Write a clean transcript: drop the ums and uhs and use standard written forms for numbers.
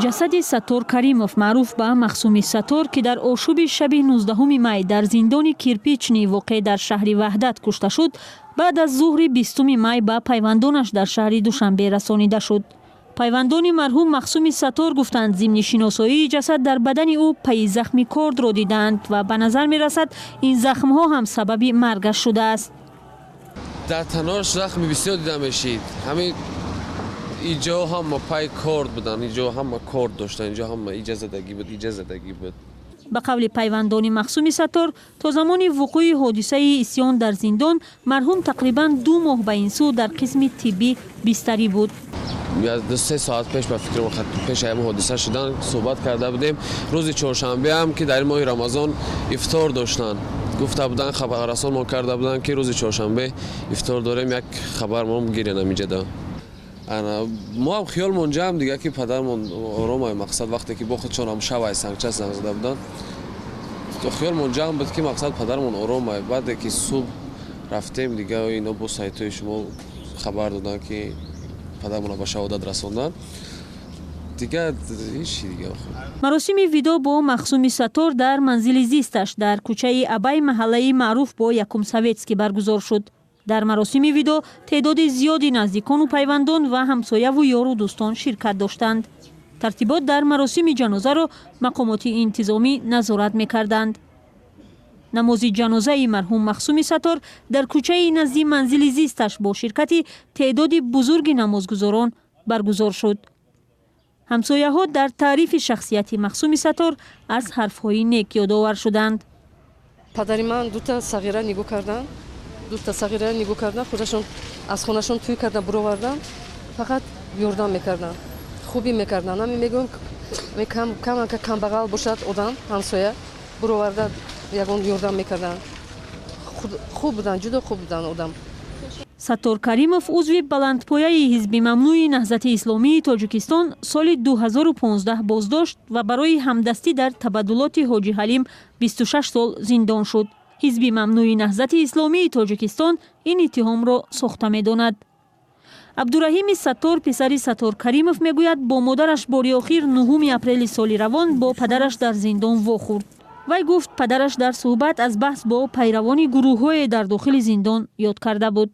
Ҷасади Саттор Каримов, маъруф ба Махсуми Саттор, ки дар ошӯби шаби 19 май дар зиндони Кирпичный, воқеъ дар шаҳри Ваҳдат, кушта шуд, баъд аз зуҳри 20 май ба пайвандонаш дар шаҳри Душанбе расонида шуд. Пайвандони марҳум Махсуми Саттор гуфтанд, зимни шиносоии ҷасад дар бадани ӯ пайи захми кордро дидаанд ва ба назар мерасад, ин захмҳо ҳам сабаби маргаш шудааст. Дар танош захми бисёр дида мешид. Ҳамин иҷо ҳама пай корд буданд, иҷо ҳама корд доштанд, инҷо ҳама иҷа задагӣ буд, иҷа задагӣ буд. Ба қавли пайвандони Махсуми Саттор, то замони вуқӯи ҳодисаи исьён дар зиндон марҳум тақрибан 2 моҳ ба ин сӯ дар қисми тиббӣ бистарӣ буд. 2-3 соат пеш, ба фикрам, пеши ҳамин ҳодиса шудан суҳбат карда будем. Рӯзи чоршанбе ҳам, ки дар моҳи Рамазон ифтор доштанд, гуфта буданд, хабаррасон мо карда буданд, ки рӯзи чоршанбе ифтор дорем, як хабар мо гирен ҳамиҷада. Мо ҳам хиёлмон ҷамъ дига, ки падармон орома. Мақсад, вақте ки бо худшон ҳам шавай сангча занг зада буданд, хиёлмон ҷамъ буд, ки мақсад, падармон оромай. Баъде ки субҳ рафтем, дига ино бо сайтҳои шумо хабар доданд, ки падармонро ба шаҳодат расонданд. Дига ҳечи дига. Маросими видоъ бо Махсуми Саттор дар манзили зисташ дар кӯчаи Абай, маҳаллаи маъруф бо Якум Советский, баргузор шуд. Дар маросими видоъ теъдоди зиёди наздикону пайвандон ва ҳамсояву ёру дӯстон ширкат доштанд. Тартибот дар маросими ҷанозаро мақомоти интизомӣ назорат мекарданд. Намози ҷанозаи марҳум Махсуми Саттор дар кӯчаи назди манзили зисташ бо ширкати теъдоди бузурги намозгузорон баргузор шуд. Ҳамсояҳо дар таърифи шахсияти Махсуми Саттор аз ҳарфҳои нек ёдовар шуданд. Падари ман дута сағира нигоҳ кардан, дута сағира нигоҳ кардан, худашон аз хонашон тӯй кардан, буровардан, фақат ёрдам мекарданд, хубӣ мекарданд. Ҳамин мегӯям, камака камбағал бошад одам, ҳамсоя буроварда, ягон ёрдам мекарданд. Хуб буданд, ҷудо хуб буданд одам. Саттор Каримов, узви баландпояи ҳизби мамнӯи Наҳзати Исломии Тоҷикистон, соли 2015 боздошт ва барои ҳамдастӣ дар табаддулоти Ҳоҷи Ҳалим 26 сол зиндон шуд. Ҳизби мамнӯи Наҳзати Исломии Тоҷикистон ин иттиҳомро сохта медонад. Абдураҳими Саттор, писари Саттор Каримов, мегӯяд, бо модараш бори охир 9 апрели соли равон бо падараш дар зиндон вохӯрд. Вай гуфт, падараш дар суҳбат аз баҳс бо пайравони гурӯҳҳое дар дохили зиндон ёд карда буд.